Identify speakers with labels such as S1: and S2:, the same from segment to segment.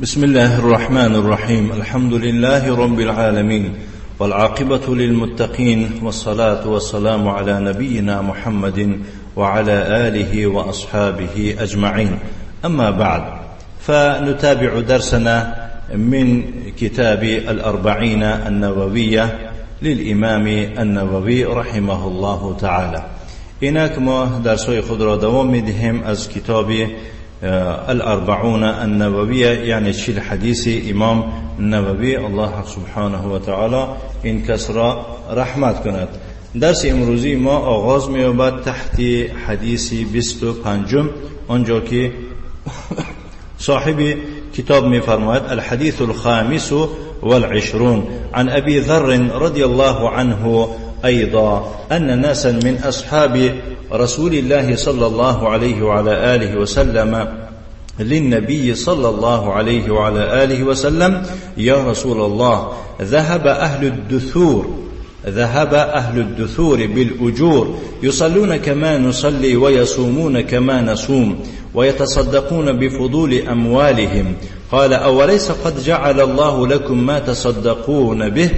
S1: بسم الله الرحمن الرحيم. الحمد لله رب العالمين، والعاقبة للمتقين، والصلاة والسلام على نبينا محمد وعلى آله وأصحابه أجمعين. أما بعد، فنتابع درسنا من كتاب الأربعين النووية للإمام النووي رحمه الله تعالى. اینک ما درس‌های خود را دوام می‌دهیم از کتاب الأربعون النوویه، یعنی 40 حدیث امام نووی، الله سبحانه و تعالی این کس را رحمت کند. درس امروزی ما آغاز می‌یابد تحت حدیث 25، آنجا که صاحب کتاب می‌فرماید: الحديث الخامس والعشرون عن أبي ذر رضي الله عنه أيضا أن ناسا من أصحاب رسول الله صلى الله عليه وعلى آله وسلم للنبي صلى الله عليه وعلى آله وسلم: يا رسول الله، ذهب أهل الدثور بالأجور، يصلون كما نصلي ويصومون كما نصوم ويتصدقون بفضول أموالهم. قال: أوليس قد جعل الله لكم ما تصدقون به؟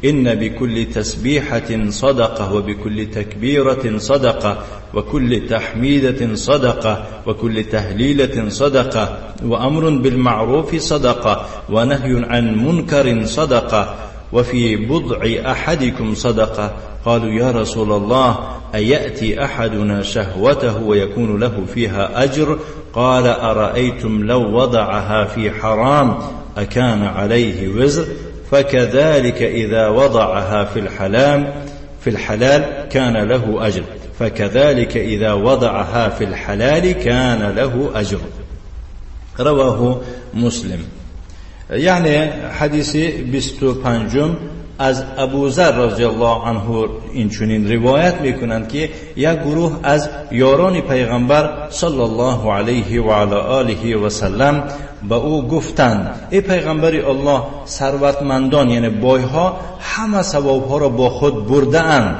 S1: إن بكل تسبيحة صدقة، وبكل تكبيرة صدقة، وكل تحميدة صدقة، وكل تهليلة صدقة، وأمر بالمعروف صدقة، ونهي عن منكر صدقة، وفي بضع أحدكم صدقة. قالوا: يا رسول الله، أيأتي أحدنا شهوته ويكون له فيها أجر؟ قال: أرأيتم لو وضعها في حرام، أكان عليه وزر؟ فكذلك إذا وضعها في الحلال كان له أجر، فكذلك إذا وضعها في الحلال كان له أجر. رواه مسلم. یعنی حدیث 25 از ابوذر رضی الله عنه این چنین روایت میکنند که یک گروه از یاران پیغمبر صلی الله علیه و علی آله و سلم به او گفتند: ای پیغمبر الله، ثروتمندان، یعنی بایها، همه ثوابها را با خود برده اند.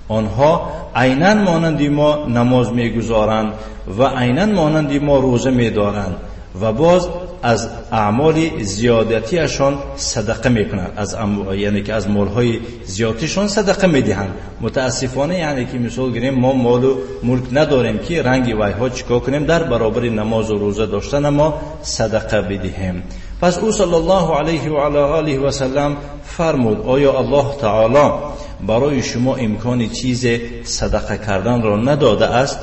S1: آنها عینا مانند ما نماز میگذارند و عینا مانند ما روزه میدارند و باز از اعمال زیادتیشان صدقه میکنند، یعنی که از مالهای زیادتیشان صدقه میدهند. متاسفانه یعنی که مثال گیریم، ما مال و ملک نداریم که رنگ ویها چیکار کنیم، در برابر نماز و روزه داشتن ما صدقه بدهیم. پس او صلی الله علیه و علی آله و سلم فرمود: آیا الله تعالی برای شما امکان چیز صدقه کردن را نداده است؟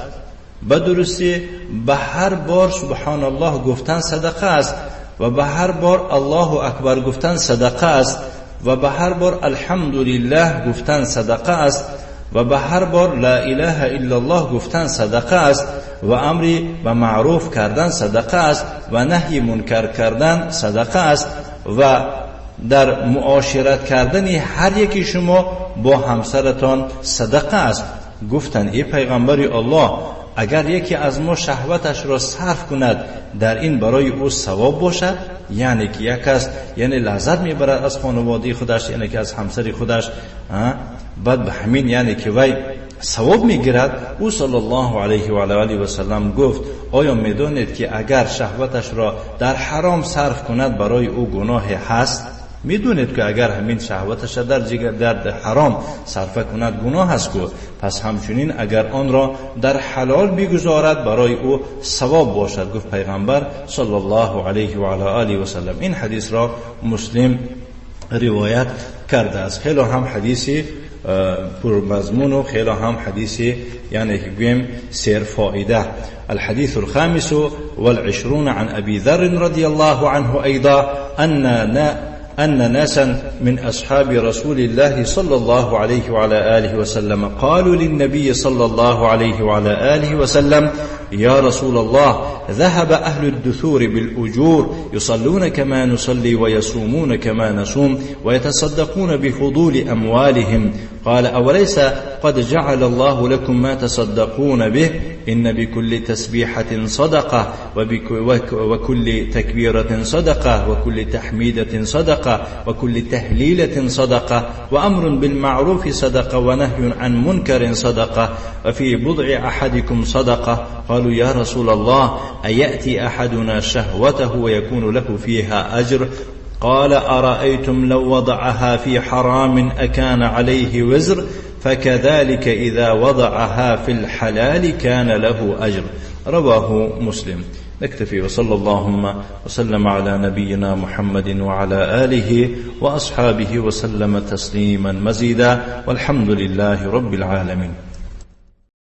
S1: به درستی به هر بار سبحان الله گفتن صدقه است و به هر بار الله اکبر گفتن صدقه است و به هر بار الحمدلله گفتن صدقه است و به هر بار لا اله الا الله گفتن صدقه است و امری به معروف کردن صدقه است و نهی منکر کردن صدقه است و در معاشرت کردن هر یکی شما با همسرتان صدقه است. گفتند: ای پیغمبر الله، اگر یکی از ما شهوتش را صرف کند، در این برای او ثواب باشد؟ یعنی که یک کس یعنی لذت میبرد از خانواده خودش، یعنی که از همسر خودش، بعد به همین یعنی که وی ثواب میگیرد. او صلی الله علیه و آله و سلم گفت: آیا میدانید که اگر شهوتش را در حرام صرف کند، برای او گناه هست؟ میدونید که اگر همین شهوتش در حرام صرفه کند، گناه است که پس همچنین اگر آن را در حلال بگذارد، برای او ثواب باشد. گفت پیغمبر صلی الله علیه و علی آله و سلم. این حدیث را مسلم روایت کرده است. خیلی هم حدیثی پرمضمون و خیلی هم حدیثی یعنی که گویم سر فائده. الحديث الخامس والعشرون عن أبي ذر رضي الله عنه أيضا أن ناسا من أصحاب رسول الله صلى الله عليه وعلى آله وسلم قالوا للنبي صلى الله عليه وعلى آله وسلم: يا رسول الله، ذهب أهل الدثور بالأجور، يصلون كما نصلي ويصومون كما نصوم ويتصدقون بفضول أموالهم. قال: أوليس قد جعل الله لكم ما تصدقون به؟ إن بكل تسبيحة صدقة، وكل تكبيرة صدقة، وكل تحميدة صدقة، وكل تهليلة صدقة، وأمر بالمعروف صدقة، ونهي عن منكر صدقة، وفي بضع أحدكم صدقة. قالوا: يا رسول الله، أيأتي أحدنا شهوته ويكون له فيها أجر؟ قال: أرأيتم لو وضعها في حرام أكان عليه وزر؟ فكذلك إذا وضعها في الحلال كان له أجر. رواه مسلم. نكتفي، وصلى اللهم وسلم على نبينا محمد وعلى آله وأصحابه وسلم تسليما مزيدا، والحمد لله رب العالمين.